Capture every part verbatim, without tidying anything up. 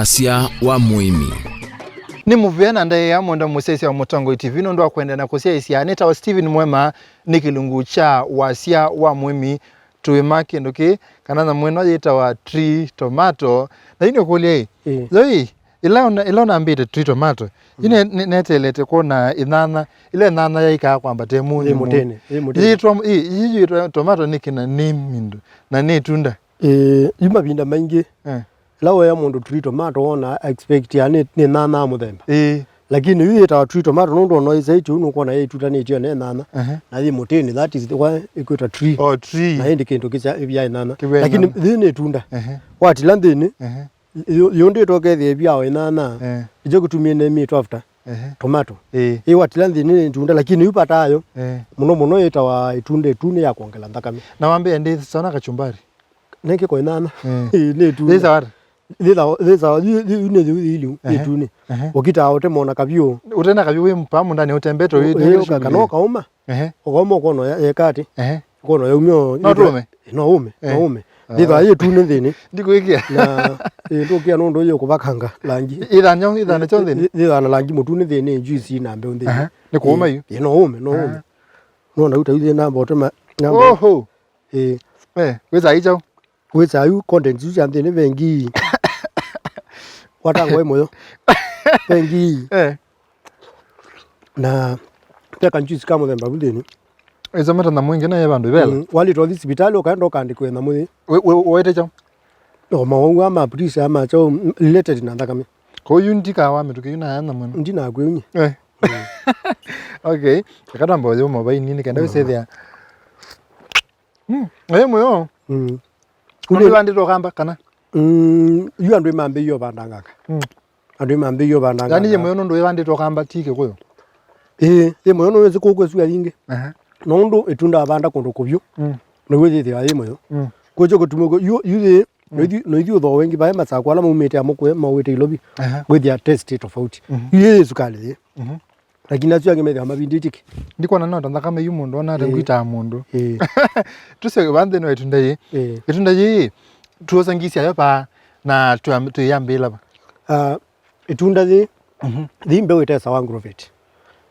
Wasya wa mũĩmi. Nĩ mũvea na ndaĩa mũndũ mũsyaĩĩsya wa Mũtongoi T V nũndũ wa kũendeea na kũsyaĩĩsya. Nĩtawa Steven Mwema, nĩ kĩlungu kya wasya wa mũĩmi. Tũĩma kĩndũ kĩĩ, kana nyamũ ĩno yĩtawa tree tomato. Na yu nĩkũlya ĩ, Ĩĩ. yo ĩ, ĩla ũna-, ĩla ũnambĩte tree tomato, yu ne-, ne-, neteelete kwona ĩnyanya, ĩla ĩnyanya yaikaa kwambata ĩmũnĩ Ĩ mũtĩnĩ, ĩ mũtĩnĩ. Yĩtwa, ĩ, ĩ, yĩtwa tomato nĩkĩ na nĩ mindu, na nĩ ĩtunda? Ĩĩ, yu mavinda maingĩ, Eh. ĩla woya mũndũ tree tomato wona expectia nĩ, nĩ nyanya mũthemba. Ĩĩ. Lakini yu yĩtawa tree tomato nũndũ ona ĩsa ĩkyo nũkwona yĩtutanĩtio ne nyanya. Ehe. Na yĩ mũtĩnĩ, that is why ĩkwĩtwa tree. Oh, tree. Na ĩndĩ kĩndũ kĩsya ĩvya ĩnyanya. Kĩvya Lakini ĩnyanya. Yĩ nĩ ĩtunda. Ehe. Watila nthĩnĩ, Ehe. yũ-, yũndĩtwe ũkethĩa ĩvya o ĩnyanya. Eh. Nĩkyo kĩtumie nĩmĩtwe after Eh. tomato. Eh. Ĩ watila nthĩnĩ nĩ ĩtunda, lakini yu vata ayo, Eh. mũno mũno yĩtawa ĩtunda ĩtune ya kwongela nthakame. Na wambĩa ndĩ sona kachumbari. Nengĩ kwa ĩnyanya. Eh. Ĩ, nĩ ĩtunda. Thĩsa wata? Thĩsa, thĩsa, yu, yu, yu nĩ yu iliu, Ehe. ĩtune. Ehe. Ũkitaa ũtemona kavyũ. Ũtena kavyũ wĩ mpamu ndani ũtembete wĩ, Ĩ, wĩ ũka-, kana ũkauma. Ehe. Ũkauma ũkona ya, yeka atĩ. Ehe. Ũkona yaumia. No tũme? No ũme, no Eh. ũme. Ah. Thĩsa yĩ ĩtune nthĩnĩ. Ndikwĩkia. Na, ĩ, ndũkia nũndũ yĩ kũvakanga langi. Ithana, ithana kyo nthĩnĩ. Ĩ, ithana langi mũtune nthĩnĩ, juice na mbeu nthĩnĩ. Ehe. Nĩ kũũma Ĩ, yu. Ĩ, no ũme, no ũme. Ah. Nona uta yu thĩna mbote ma, na mbote. Oho. Ĩ. Eh, wĩsa ichao. Wĩsa yu content yu sya nthĩnĩ vengi. Watangwa ĩ mũyo. Vengi. Eh. Na teka njuice ka mũthemba vu nthĩnĩ. Ĩsa mata na mwingi na ye vandũ vela. Mm, walĩtwa thi sivitalĩ ũkaenda ũkaandĩkwe na mwĩĩ. We, we, wete chao. No, mawau ama police ama chao, mm, related na nthakame. Kwa hiyo ndika wa mĩtũkĩ yu na ya na mwena. Ndinakwĩunye. Eh. Mm. Okay. Katamba yo mobile nini kenda Mm. wĩsethia. Mm. Ĩ mũyo. Mm. Nũndũ Ule- vandĩtwo kamba kana? Mm, yu andũ ĩmambĩie ũvandanganga. Mm. Andũ ĩmambĩie ũvandanganga. Yaani yĩ mũyo nũndũ ĩvandĩtwo kamba ti Kĩkũyũ? Ĩĩ, yĩ mũyo nũwĩsĩ kũkũ ĩsua yingĩ. Aha. Nũndũ ĩtunda avanda kũndũ kũvyũ. Mm. Nĩw'o yĩthĩawa yĩ mũyo. Mm. Kwĩkyo kũtumũkũ, yu, yu yĩ, Mm. no ithyĩ, no ithyĩ ũthoo wengĩ vaĩ masakũ ala maumĩte amũkũe, mauĩte Ilovi. Aha. Wĩthĩa test tofauti. Mhm. Yu yĩ sukalĩ yĩ. Mhm. Lakini asu angĩ methĩawa mavindĩtye kĩ? Ndikwona no ta nthakame yu mũndũ, ona ata Ĩĩ. ngwitaa mũndũ. Ĩĩ. Tũsyoke va nthĩnĩ wa ĩtunda yĩĩ. Ĩĩ. Ĩtunda yĩĩ, tuosa ngisi yayo paa, na twĩam-, twĩyambĩĩla va? Ah, ĩtunda yĩĩ, Mhm. yĩĩ mbeũ ĩtesawa agrovet.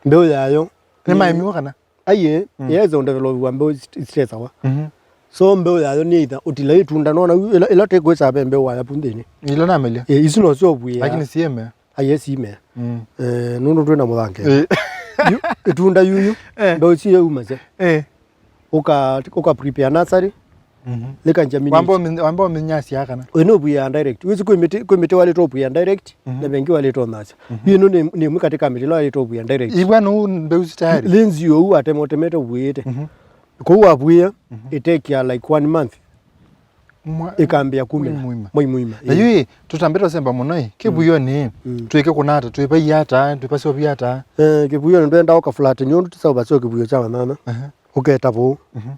Mbeũ yayo Nĩ nĩ maemiwa kana? Aiye, Mm. yesa ũndeveloviwa mbeũ itesawa. Mhm. So mbeũ yayo nĩ either ũtila ĩtunda, nona ĩla, ĩla tekwĩsa ve mbeũ waya pu nthĩnĩ. Ila namelya. Ĩĩ, isu no syo vuĩa. Lakini sieme. Aiye sime. Mm. Eh, nũndũ twĩ na mũthange. Eh. Yu, ĩtunda yuyu, Eh. mbeũ isu yaumasya. Eh. Ũka, ũka prepare nursery, Mhm. lĩka njamini. Wamba ũmi-, wamba ũminyasya kana? Ĩĩ, nĩ ũvuĩaa direct. Wĩsĩ kwĩ mĩtĩ, kwĩ mĩtĩ walĩtwe ũvuĩa direct, Mhm. na vengĩ walĩtwe ũnyasya. Mhm. Yu ĩno nĩ, nĩ ĩmwe katĩ ka mĩtĩ ĩla walĩtwe ũvuĩa direct. Ivwa nũ mbeũ isu tayari? Linzi ũu watemotemete ũvuĩte. Mhm. Kũu wavuĩa, Mhm. ĩtekia like one month. Mwa-, ĩkambĩa kumĩla. Mwei mũima. Mwei mũima, Na ĩĩ. yu ĩ, tũtambe twasemba mũno ĩ, kĩvuĩonĩ ĩ, Mm. twĩke kũna ata, twĩvaia ata, twĩvasyovia ata? Eh, kĩvuĩonĩ ndwenda ũka flatten, nũndũ tĩsaũvasya kĩvuĩo kya wanyanya. Aha. Ũketa vũũ. Mhm.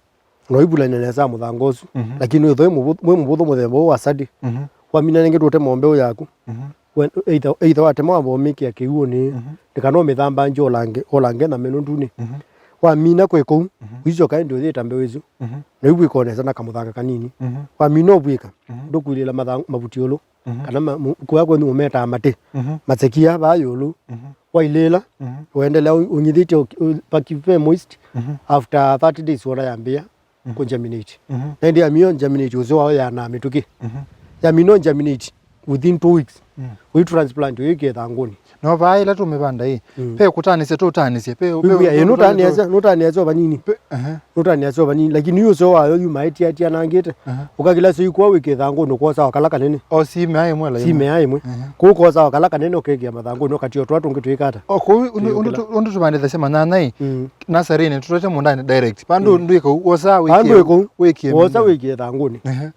Na ũivulany'a nesa mũthanga ũsu. Mhm. Lakini wĩthwa wĩ mũvũ-, wĩ mũvũthũ mũthemba ũũ wa sadi. Mhm. Wamina nengĩ tũtema mbeũ yaku. Mhm. We, either, either watema wamba ũmĩkĩa kĩw'ũnĩ, Mhm. nĩ kana ũmĩthambangie ũlange, ũlange na mĩnũ ndunĩ. Mhm. Wamina kwĩ kũu, Mhm. ũicoka ĩndĩ ũyĩta mbeũ ĩsu. Mhm. Na yu wĩkonesa na kamũthanga kanini. Mhm. Wamina ũvw'ĩka, Mhm. ndũkuilĩla matha-, mavuti ĩũlũ. Mhm. Kana ma-, mu-, kũya kwenyu mũmetaa matĩ. Mhm. Masekia vaa ĩũlũ. Mhm. Wailĩla, Mhm. ũendelea ũ-, ũnyithĩtye ũ-, ũ-, paki ve moist. Mhm. After thirty days wona yambĩĩa Mhm. kũ germinate. Mhm. Na ĩndĩ yamina germinate ũseo wayo yanaa mĩtũkĩ. Mhm. Yamina germinate within two weeks. Mm. Ũi transplant ũyĩkĩe ĩthangũnĩ. No vaa ĩla tũmĩvanda ĩ, Mm. ve kũtanĩsya tũtanĩsye, ve, ve, Wĩwĩa, ve, ĩ, nũtanĩasya, nũtanĩasya o vanini. Ve, aha. Nũtanĩasya o vanini, lakini yu ũseo wayo yumaa ĩtiatianangĩte. Aha. Ũkakĩla syo ikũa wĩkĩe ĩthangũnĩ, ũkosa o kala kanene. O simea ĩmwe la ĩmwe. Simea ĩmwe. Aha. Kũu ũkosa o kala kanene ũkekĩa mathangũnĩ, ũkatia tũla tũngĩ twĩkata. O kũu, ũndũ, ũndũ Twĩũkĩla. tũ-, ũndũ tũvandĩthasya manyanya ĩ, Mm. nasarĩnĩ, tũtwete mũndanĩ direct. Vandũ Mm. ndwĩka ũu, wosaa Vandũ wĩkĩe, wĩkũ, wĩkĩe wosa mĩmera. Wĩkĩe ĩthangũnĩ. Ehe.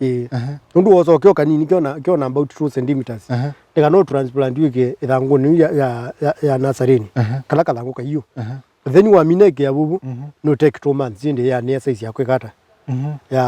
Ĩĩ. Ehe. Nũndũ wosa ũkĩ o kanini, kĩona, kĩona about two centimeters. Ehe. Ndĩka no transplant wĩkĩe ĩthangũnĩ ya, ya, ya, ya nasarĩnĩ. Ehe. Kala kathangũ kaiũ. Ehe. Then wamina ĩkĩa vuvu, Mhm. no take two months, ĩndĩ yanĩa size ya kwĩkata. Mhm. ya,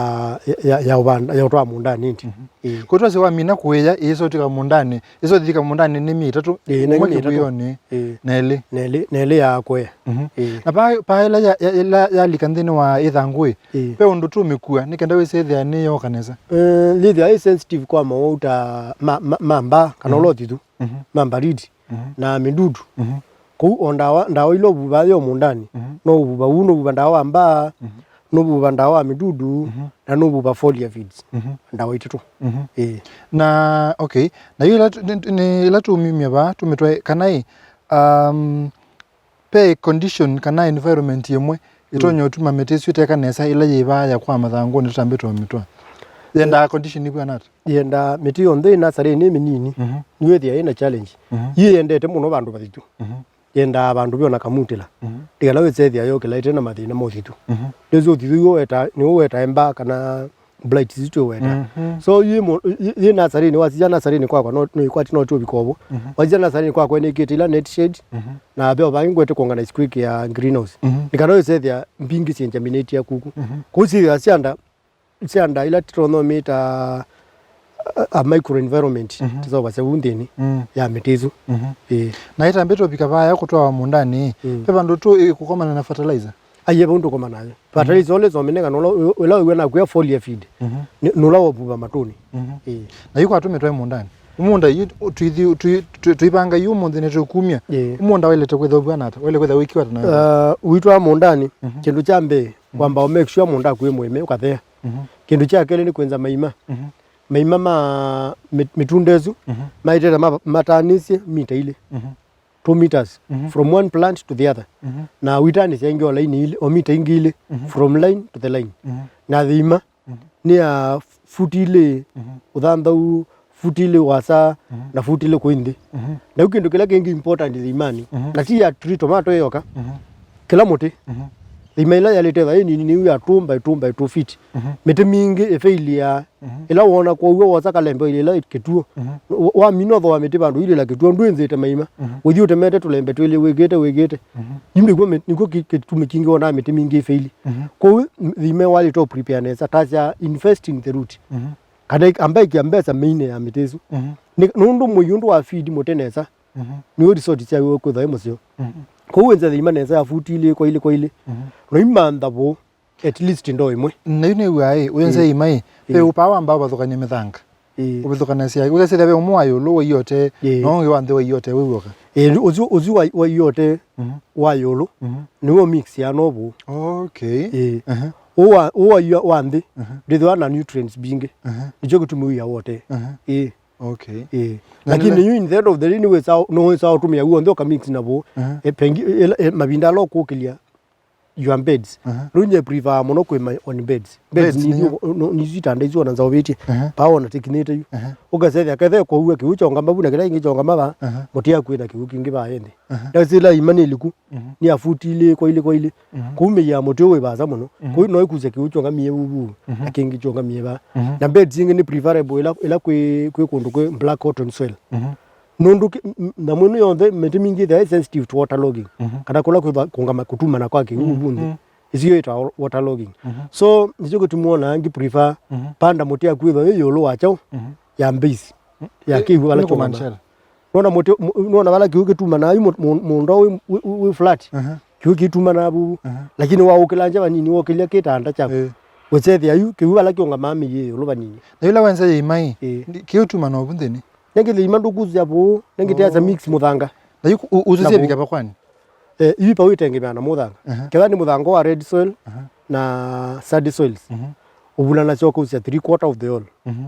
ya, ya, ya ũvanda, ya ũtwaa mũũndanĩ ĩndĩ. Mhm. Ĩĩ. Kũtwasya wamina kũĩa, ĩĩsa ũtika mũũndanĩ, ĩĩsa ũthika mũũndanĩ nĩ myei ĩtatũ, ĩĩ, na ũmwe nĩ myei ĩtatũ. Kĩw'ũonĩ, ĩĩ. Na ĩlĩ. Na ĩlĩ, na ĩlĩ ya kũea. Mhm. Ĩĩ. Na pa, pa ĩla ya, ya, ĩla yalika nthĩnĩ wa ĩthangũ ĩ, ĩĩ. Ve ũndũ tũmĩkua, nĩ kenda wĩsĩthĩa nĩ yooka nesa. Eh, yĩthĩa ĩ sensitive kwa mawau ta ma, ma, ma mbaa, kana, mhm, ũla ũthithu, mhm, ma mbaridi. Mhm. Na mĩdudu. Mhm. Kũu o ndawa, ndawa ila ũvuvaa yo mũũndanĩ, mhm, no ũvuva ũu, no ũvuva ndawa wa mbaa, mhm, no ũvuva ndawa wa mĩdudu, mhm, na no ũvuva foliar feeds. Mhm. Ndawa itatũ. Mhm. Ĩĩ. Na, okay, na yu ila tu-, nĩ, nĩ ila tũmimya vaa, tũmĩtwae kana ĩ, um, ve condition kana environment ĩmwe ĩtonya, mm, ũtuma mĩtĩ ĩsu ĩteka nesa ĩla yĩ vaa ya kwa mathangũnĩ tũtambĩte ũmĩtwaa? Yendaa condition ĩvw'ana ata? Yendaa mĩtĩ yonthe ĩ nasarĩnĩ ĩ mĩnini, mhm, nĩwĩthĩa ĩna challenge. Mhm. Yĩ yendete mũno vandũ vathithu. Mhm. Yendaa vandũ vyona kamutĩla. Mhm. Nĩ kana wĩsethĩa yokĩla ĩte na mathĩna ma ũthithu. Mhm. Nĩsĩ ũthithu nĩw'o weta-, nĩw'o wetae mbaa kana blight isu twĩweta. Mhm. So yĩ mũ-, yĩ, yĩ nasarĩnĩ, wasisya nasarĩnĩ kwakwa, no, no ikwati no tũvika ũvo. Mhm. Wasisya nasarĩnĩ kwakwa nĩkĩte ila net shade, mhm, na ve o vangĩ ngwete kuongana squeak ya greenhouse. Mhm. Nĩ kana wĩsethĩa mbingĩ syĩ germinatia kuku. Mhm. Kũu syĩthĩa syanda, syanda ila tũtonya ũmĩta a, a microenvironment, mhm, tũseũvasya vu nthĩnĩ, mm, ya mĩtĩ ĩsu. Mhm. Ĩĩ. Na ĩtambĩte ũvika vaya kũtwawa mũũndanĩ, mm, ve vandũ tũ ĩkũkomana na fertilizer? Aiye, vau ndũkomana nayo. Fertilizer ũla ĩsomene kana ũla, ũla wĩw'a nakwĩa foliar feed, mhm, nĩ, nĩ ũla wavuva matũnĩ. Mhm. Ĩĩ. Na yu kwatũmĩtwe mũũndanĩ? Mũũnda yu tũithi-, tũi-, tũi-, tũivanga yu ũmũnthĩ nĩtũkumya. Ĩĩ. Mũũnda waĩlĩte kwĩthwa ũvw'ana ata? Waĩle kwĩthwa wĩkiwa ata nayo? Uh, witwa mũũndanĩ, mhm, kĩndũ kya mbee, mhm, wamba ũ make sure mũũnda kwĩ mũĩme ũkathea. Mhm. Kĩndũ kya kelĩ nĩ kwĩnza maima. Mhm. Maima ma mĩ-, mĩtunda ĩsu, mhm, maĩtĩte ma-, matanĩsye mita ilĩ. Mhm. Two meters, mhm, from one plant to the other. Mhm. Na ũitanĩsya ĩngĩ o laini ilĩ, o mita ingĩ ilĩ, mhm, from line to the line. Mhm. Na thĩima, mhm, nĩ ya futi ilĩ, mhm, ũthanthau, futi ilĩ ũasa, mhm, na futi ilĩ kũi nthĩ. Mhm. Na yu kĩndũ kĩla kĩngĩ important thĩimanĩ, mhm, na ti ya tree tomato ĩyoka, mhm, kĩla mũtĩ. Mhm. Thĩima ĩla yaĩlĩte ĩthwa ĩ nini nĩyu ya two by two by two feet. Mhm. Mĩtĩ mingĩ ĩfeiliaa. Mhm. Ĩla woona kwoou wosa kalembe ĩla kĩtuo, mhm, wa-, wamina ũthoa mĩtĩ vandũ ilĩla kĩtuo, ndwĩnzĩte maima. Mhm. Ũthi ũtemete tũlembe twĩlĩ wĩkĩte, wĩkĩte. Mhm. Yu nĩkw'o mĩ-, nĩkw'o kĩ-, kĩtumi kingĩ wonaa mĩtĩ mingĩ ĩfeili. Mhm. Kwoou m-, thĩima waĩlĩte ũ prepare nesa, tasya investing the root. Mhm. Kana amba ĩkĩa mbesa mĩinĩ ya mĩtĩ ĩsu. Mhm. Nĩ, nũndũ mũi ũndũ wa feed mũtĩ nesa, mhm, nĩw'o result syayo kwĩthwa ĩ mũseo. Mhm. Kwoou wĩnze thĩima nesa ya futi ilĩ kwa ilĩ kwa ilĩ. Mhm. Noimantha vũũ at least ndoo ĩmwe. Na yu nĩw'aa ĩ, ũyonze, ĩĩ, ima ĩ, ve, ĩĩ, ũpaa wamba ũvathũkany'a mĩthanga. Ĩĩ. Ũvithũkanasya, ũkasĩthya ve ũmwe wa ĩũlũ wa iote, ĩĩ, na ũngĩ wa nthĩ wa iote wĩw'oka. Ĩĩ, ũsu, ũsu wa, wa iote, mhm, wa ĩũlũ, mhm, nĩw'o mix ya novu. Okay. Ĩĩ. Aha. Ũũ wa, ũũ wa, wa nthĩ, aha, ndĩthĩwa na nutrients mbingĩ. Aha. Nĩkyo kĩtumi wĩa wote. Aha. Ĩĩ. Okay. Ĩĩ. Na lakini nĩla- yu in the end of the day nĩwĩsaa, nĩwĩsaa ũtũmĩa w'onthe ũkamix na vũũ. Aha. E, pengi, e, e, mavinda ala ũkũkĩlya your beds. Aha. Rĩu nye prefer mũno kwĩma on beds. Beds. Beds ni nĩ yu-, no, ni isu itanda isu ona nzaũvĩtye. Aha. Paa ona tĩkinĩte yu. Aha. Ũkasethĩa kethe kwoou kĩu kyongama vu na kĩla kĩngĩ kyongama va, aha, mũtĩ yaku ĩna kĩu kĩngĩ va ĩndĩ. Aha. Na sila ima nĩ iliku. Mhm. Nĩ ya futi ilĩ kwa ilĩ kwa ilĩ. Mhm. Kũu mĩĩ ya mũtĩ ũyũ wĩ vaasa mũno. Mhm. Kũu no ĩkusya kĩu kyongamie vu vu, mhm, na kĩngĩ kyongamie va. Mhm. Na beds ingĩ nĩ preferable ila, ila kwĩ, kwĩ kũndũ kwĩ black cotton soil. Mhm. Nũndũ kĩ-, m-, m-, nyamũ ĩno yonthe, mĩtĩ mingĩ ĩthĩawa ĩ sensitive to water logging. Mhm. Kana kũla kwĩthwa kũngama, kũtumana kwa kĩw'ũ, mhm, vu nthĩ. Mhm. Ĩsu yo ĩtawa water logging. Mhm. So, nĩkyo kĩtumi wonaa ngĩ prefer, mhm, panda mũtĩ yaku ĩthwa ĩ ĩũlũ wa kyaũ, mhm, ya base, mm, ya, eh, kĩw'ũ vala nĩ kĩũngama. Kũmaanisha ata? Nona mũtĩ, mũ-, nona vala kĩw'ũ kĩtumanaa yu mũ-, mũ-, mũũnda wĩ, wĩ, wĩ, wĩ flat. Aha. Kĩw'ũ kĩtumanaa vu. Aha. Lakini waũkĩlangya vanini, wokĩlya kĩtanda kyaku. Eh. Ũsethĩa yu, kĩw'ũ vala kĩũngamaa mĩĩ ĩũlũ vanini. Na yĩla wenza yĩima ĩ, eh, ndi-, kĩũtumana ovu nthĩnĩ? Nengĩ thĩima ndũkusya vũũ, nengĩ teasa, oh, mix mũthanga. Na yu ku-, u-, ususie vika vakwani? Eh, yu pa wĩtengemea na mũthanga. Aha. Ketha nĩ mũthanga wa red soil, aha, na sandy soils. Mhm. Ũvulana syoka ũsya three quarter of the all. Mhm.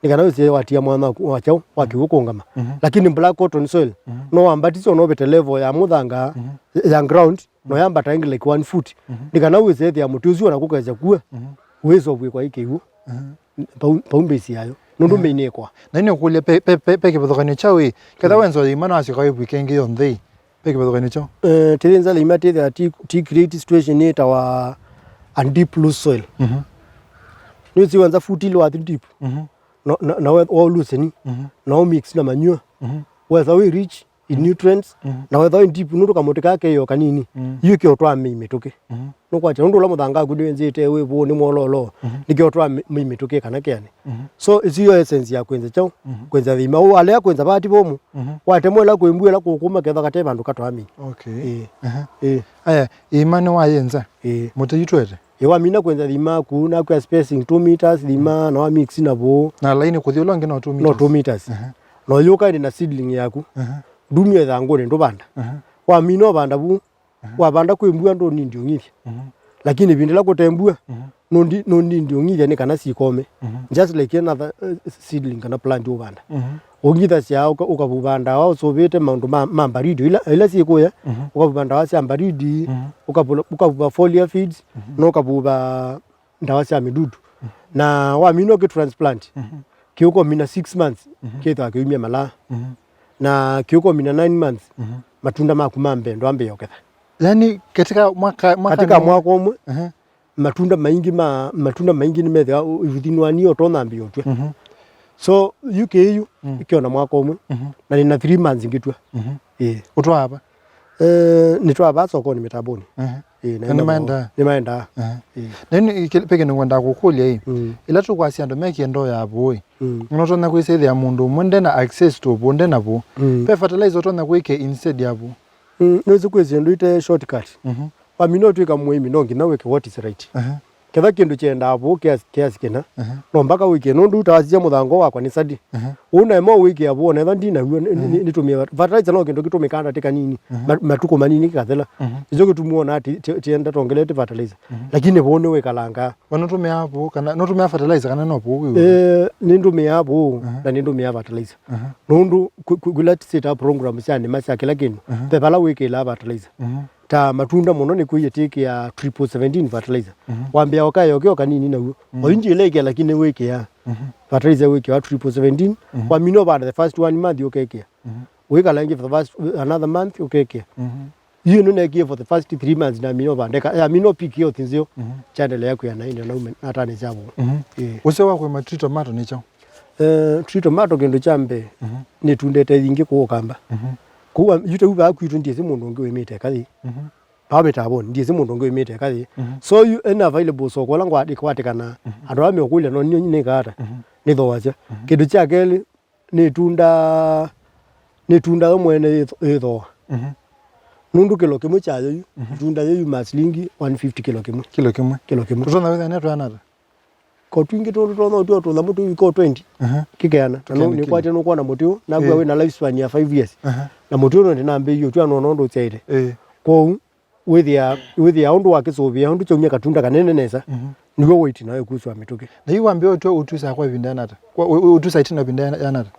Nĩ kana wĩsĩ watia mwanya waku wa kyaũ, wa, mhm, kĩw'ũ kũngama. Mhm. Lakini black cotton soil, mhm, no wambatisye ona ũvĩte level ya mũthanga, mhm, ya ground, no yambata ĩngĩ like one foot. Mhm. Nĩ kana wĩsĩ ethĩa mũtĩ ũsu ona kũkesa kua, mhm, wĩsovw'e kwa ĩ kĩw'ũ. Mhm. Pau, pau mbĩsi yayo. Nũndũ, mhm, mĩinĩkwa. Na nĩ ũkũlya pe, pe, pe, pe kĩvathũkanyo kyaũ ĩ? Ketha, mhm, wenzo yĩima na wasyoka wĩvw'ĩke ĩngĩ yonthe ĩ? Ve kĩvathũkanyo kyaũ? Eh, tĩthĩ nza laima tĩthĩa ti, ti create situation yĩtawa a deep loose soil. Mhm. Nĩwĩsĩ wenza futi ilĩ wathi deep. Mhm. No, na, na we, wa loose ni. Mhm. Na ũ mix na manure. Mhm. Wetha wĩ rich, i nutrients, mhm, na wethĩwa i deep, nũndũ kamũtĩ kaa keĩ o kanini, mhm, yu kĩotwaa mĩi mĩtũkĩ. Mhm. Nũkwatya, nũndũ ũla mũthanga waku nĩwĩnzĩte wĩ vũũ nĩ mwololo, mhm, nĩkĩotwaa mĩ-, mĩi mĩtũkĩ kana kĩanĩ. Mhm. So, ĩsu yo essence ya kwĩnza kyaũ, mhm, kwĩnza thima. Ũalea kwĩnza vati vomũ, mhm, watemwa ĩla kwĩ mbua ĩla kũkũma kethwa kate vandũ katwaa mĩi. Okay. Ĩĩ. Aha. Ĩĩ. Aya, ĩima nĩwayĩnza? Ĩĩ. Mũtĩ yu twete? Ĩĩ, wamina kwĩnza thima aku, nakwĩa spacing two meters thima, na wa mix na vũũ. Na laini kũthi ũla ũngĩ no two meters? No two meters. Aha. Na ũyũka ĩndĩ na seedling yaku. Aha. Ndumia ĩthangũnĩ ndũvanda. Aha. Wamina ũvanda vu, aha, wavanda kwĩ mbua ndũnindi ũng'ithya. Mhm. Lakini ĩvinda ĩla kũte mbua, mhm, nũndi-, nũnindi ũng'ithya nĩ kana sikome. Mhm. Just like another, uh, seedling kana plant ũvanda. Mhm. Ũng'ithasya, ũka-, ũkavuva ndawa ũsũvĩte maũndũ ma, ma baridi, ila, ila syĩkũya, mhm, ũkavuva ndawa sya baridi, mhm, ũkavula-, ũkavuva foliar feeds, mhm, na ũkavuva ndawa sya mĩdudu. Mhm. Na wamina ũkĩ transplant, mhm, kĩũkomina six months, mhm, kĩthwa kĩumya malaa. Mhm. Na kĩũkomina nine months, mhm, matunda maku ma mbee ndwambĩĩa ũketha. Yani, katika mwaka, mwaka katika nĩ- mwaka ũmwe, mhm, matunda maingĩ ma, matunda maingĩ nĩmethĩwa within one year ũtonambĩĩa ũtw'a. Mhm. So, yu kĩĩ yu, mm, ĩkĩona mwaka ũmwe, mhm, na nĩna three months ngĩtw'a. Mhm. Ĩĩ. Ũtwaa va? Eh, nĩtwaa va sokonĩ mĩtambonĩ. Mhm. Ĩĩ, na na nĩmaendaa. Nĩmaendaa. Mhm. Ĩĩ. Na ĩno ĩkĩ-, peke nĩngwendaa kũkũlya ĩ. Mm. Ĩla tũkwasya andũ mekie ndoo ya vũĩ. Mm. Nũtonya kwĩsĩthĩa mũndũ ũmwe nde na access to vũũ, nde na vũũ. Mm. Ve fertilizer ũtonya kwĩkĩa instead ya vũũ. Mm, nĩwĩsĩ kwĩ syĩndũ ite shortcut. Mhm. Wamina ũtw'ĩka mũĩmi, no nginya wĩke what is right. Aha. Ketha kĩndũ kyendaa vũũ kiasi, kiasi kĩna, aha, no mpaka wĩkĩe, nũndũ ũtawasisya mũthanga wakwa nĩ sadi. Aha. Ũu naema wĩkĩa vũũ, onetha ndinaw'o, nĩ, nĩ, aha, nĩtũmĩe fertilizer, no kĩndũ kĩtũmĩkaa ndatĩka nini, aha, ma-, matukũ manini kĩkathela. Aha. Nĩkyo kĩtuma wona atĩ ti-, tienda tongelete fertilizer. Aha. Lakini vũũ nĩwĩkalangaa. We nũtũmĩaa vũũ kana, nũtũmĩaa fertilizer kana no vũũ wĩ w'oka? Eh, nĩndũmĩaa vũũ, aha, na nĩndũmĩaa fertilizer. Aha. Nũndũ kũ-, kũ-, kũla tũsĩtaa program sya nĩma sya kĩla kĩndũ, aha, ve vala wĩkĩlaa fertilizer. Aha. Ta matunda mũno nĩkwĩie tĩkĩa triple seventeen fertilizer. Mhm. Wambĩa ũkae ũkĩ o kanini naw'o. Mhm. Oyu ndiĩle ĩkĩa lakini wĩkĩaa. Mhm. Fertilizer wĩkĩaa triple seventeen. Mhm. Wamina ũvanda the first one month ũkekĩa. Mhm. Wĩkala ĩngĩ for the first, another month ũkekĩa. Mhm. Yu ĩno nekie for the first three months namina ũvanda. Eka, yamina ũpikie ũthi nzeo. Mhm. Kyaendelea kwĩa na ĩndĩ naume natane sya vũũ. Mhm. Ĩĩ. Ũseo wa kũĩma tree tomato nĩ kyaũ? Eh, tree tomato kĩndũ kya mbee, mhm, nĩtundĩte yingĩ kũũ Ũkamba. Mhm. Kũu wa-, yu ta yu vaa kwitũ ndyĩsĩ mũndũ ũngĩ wĩmĩte eka yĩĩ. Mhm. Vaa mĩtambonĩ, ndyĩsĩ mũndũ ũngĩ wĩmĩte eka yĩĩ. Mhm. So yu ena available soko ũla ngwa-, ĩkwatĩkana, mhm, andũ ala meũkũlya no ninyie nĩkaa ata, mhm, nĩthooasya. Mhm. Kĩndũ kya kelĩ, nĩ ĩtunda, nĩ ĩtunda yo mwene yĩtho-, yĩthooa. Mhm. Nũndũ kĩlo kĩmwe kyayo yu, mhm, ĩtunda yĩu yumaa silingi one fifty kĩlo kĩmwe. Kĩlo kĩmwe. Kĩlo kĩmwe. Tũtonya wĩthĩa nĩ twana ata? Ko twingĩ tũndũ tũtonya ũtw'a tũnyamũ tũu ko twenty. Aha. Kĩkeana. Na nũ-, nĩkwatya nũkwona mũtĩ ũũ, nakw'a, ĩĩ, wĩna lifespan ya five years. Aha. Na mũtĩ ũũ no ndĩnambĩĩie ũtw'a nona ũndũ ũsyaĩte. Ĩĩ. Kwoou, wĩthĩa, wĩthĩa ũndũ wakĩsũvĩa, ũndũ kyaumya katunda kanene nesa, mhm, nĩw'o weight nayo ĩkuswa mĩtũkĩ. Na yu wambĩa ũtw'a ũtusaa kwa ĩvinda yana ata? Kwa, ũ-, ũ-, ũtusaa ĩtina ĩvinda yana, yana ata?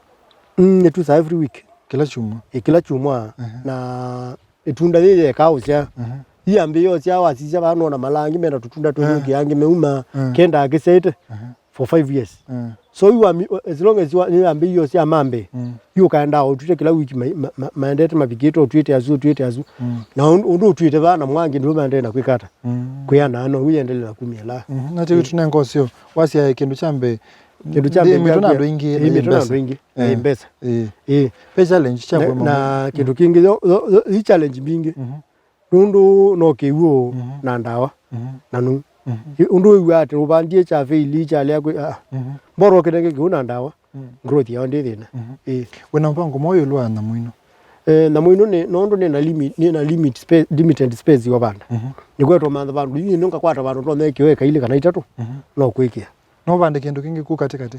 Mm, nĩtusaa every week. Kĩla kyumwa? Ĩ, kĩla kyumwa. Aha. Na ĩtunda yĩĩ yekaa ũsyaa. Mhm. Yĩambĩĩa ũsyaa, wasisya vaa nona malaa angĩ mena tũtunda tũnyingi, mm, angĩ meuma, mm, kendaa kĩsyaĩte, mhm, for five years. Mm. So yu wami-, as long as wa-, nĩyambĩĩa ũsyaa mambe, mm, yu ũkaendaa ũtwĩte kĩla wiki ma-, ma-, ma-, maendete mavikĩte ũtwĩte asu, ũtwĩte asu. Mm. Na ũndũ, ũndũ ũtwĩte vaa na mwangĩ ndio maendee na kwĩka ata? Mm. Kwĩanaa no, ũyendelee na kumya laa. Mhm. Na tĩu, mm, tũnenga ũseo. Wasya kĩndũ kya mbee, kĩndũ kya mbee, mĩtwe na andũ aingĩ, ĩ, na mĩtwe na mbesa. Andũ aingĩ, na, ĩ, mbesa. Ĩ. Ĩ. Ve challenge sya, na, kũĩma, na mũndũ kĩndũ kĩngĩ, yo, yo, yo, i challenge mbingĩ. Mhm. Nũndũ no kĩw'ũ, mhm, na ndawa, mhm, na nũu. Mhm. Ĩ, ũndũ wĩw'aa atĩ ũvandie kya fail, kyalea kwĩ, ah. Mhm. Mbora ũkĩnenge kĩw'ũ na ndawa, mhm, growth yao ndĩ thĩna. Mhm. Ĩ. Wĩna mũvango mwaũ ĩũlũ wa nyamũ ino? Eh, nyamũ ino nĩ, nũndũ nĩna limit, nĩna limit spa-, limited space ya ũvanda. Mhm. Nĩkwetwa mantha vandũ, yu ĩno ngakwata vandũ no mekĩwe eka ilĩ kana itatũ, mhm, no kwĩkĩa. No ũvande kĩndũ kĩngĩ ku katĩkatĩ?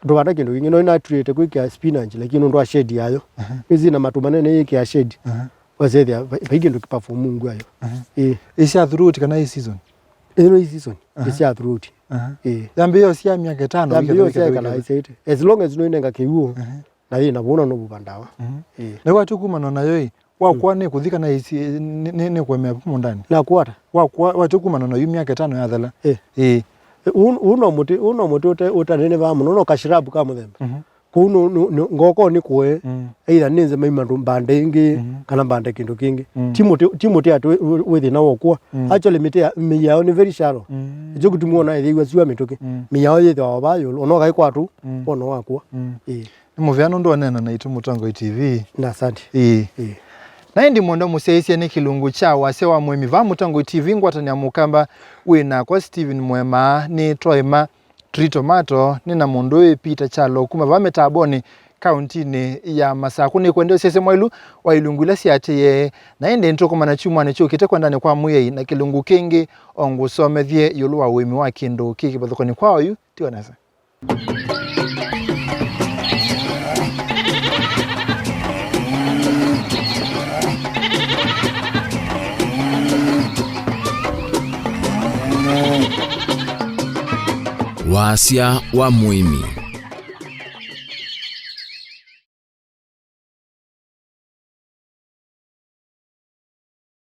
Ndũvanda kĩndũ kĩngĩ, no nĩnatw'ĩte kwĩkĩa spinach, lakini nũndũ wa shade yayo. Aha. Ĩsĩ na matũ manene yĩkĩa shade. Aha. Wasethĩa, vai, vai kĩndũ kĩperform ungu ayo. Aha. Ĩĩ. Ĩ sya throughout kana ĩ season? Ĩno ĩ season, aha, ĩ sya throughout. Aha. Ĩĩ. Yambĩĩa ũsya myaka ĩtano, yambĩĩa ũsya ĩkala ĩsyaĩte. As long as no ĩnenga kĩw'ũ, aha, na yĩna vũna no vuva ndawa. Mhm. Ĩĩ. Na yu watũ kumana nayo ĩ, wakwa, mm, nĩ kũthi kana ĩsi, nĩ, nĩ, nĩ kũemea mũndani? Nakwata. Wakwa, watũ kumana nayo myaka ĩtano yathela. Ĩĩ. Ĩĩ. Ĩ, ũũ, ũũ no mũtĩ, ũũ no mũtĩ ũte-, ũtanenevaa mũno, no kashirabu ka mũthemba. Mhm. Kũu nũ-, nũ-, nũ-, ngoko nĩ kũe, mm, either nĩ nze maima ndũ mbande ĩngĩ, mhm, kana mbande kĩndũ kĩngĩ. Mm. Ti mũtĩ, ti mũtĩ atĩ wĩ, wĩ, wĩ thĩna wa ũkũa. Mm. Actually, mĩtĩ ya, mĩi yayo nĩ very shallow. Mm. Nĩkyo kĩtumi wona ĩthĩiwa syũa mĩtũkĩ. Mm. Mĩi yayo yĩthĩawa o vaa ĩũlũ, ona ũkaĩkwatũ, mm, wona wakũa. Mm. Ĩĩ. Nĩ mũvea nũndũ waneena naitũ Mũtongoi T V. Na asante. Ĩĩ. Ĩĩ. Na ĩndĩ mũndũ mũsyaĩĩsye nĩ kĩlungu kya wasya wa mũĩmi vaa Mũtongoi T V, ngwatanĩa mũkamba wĩ nakwa Stephen Mwema, nĩ twaĩma Tree Tomato, nĩ na mũndũ wĩ Peter Kyalo kuma vaa Mĩtambonĩ, kauntinĩ ya Masakũ. Nĩkwenda ũsyaĩĩsye mwaĩlu wa ilungu ila syaatĩĩe, na ĩndĩ nĩtũkomana kyumwanĩ kyũkĩte kwendanĩ kwa Mwĩai na kĩlungu kĩngĩ, o ngũsomethye ĩũlũ wa ũĩmi wa kĩndũ kĩ kĩvathũkany'o kwa oyu, tiwa nesa. Wasya wa mũĩmi.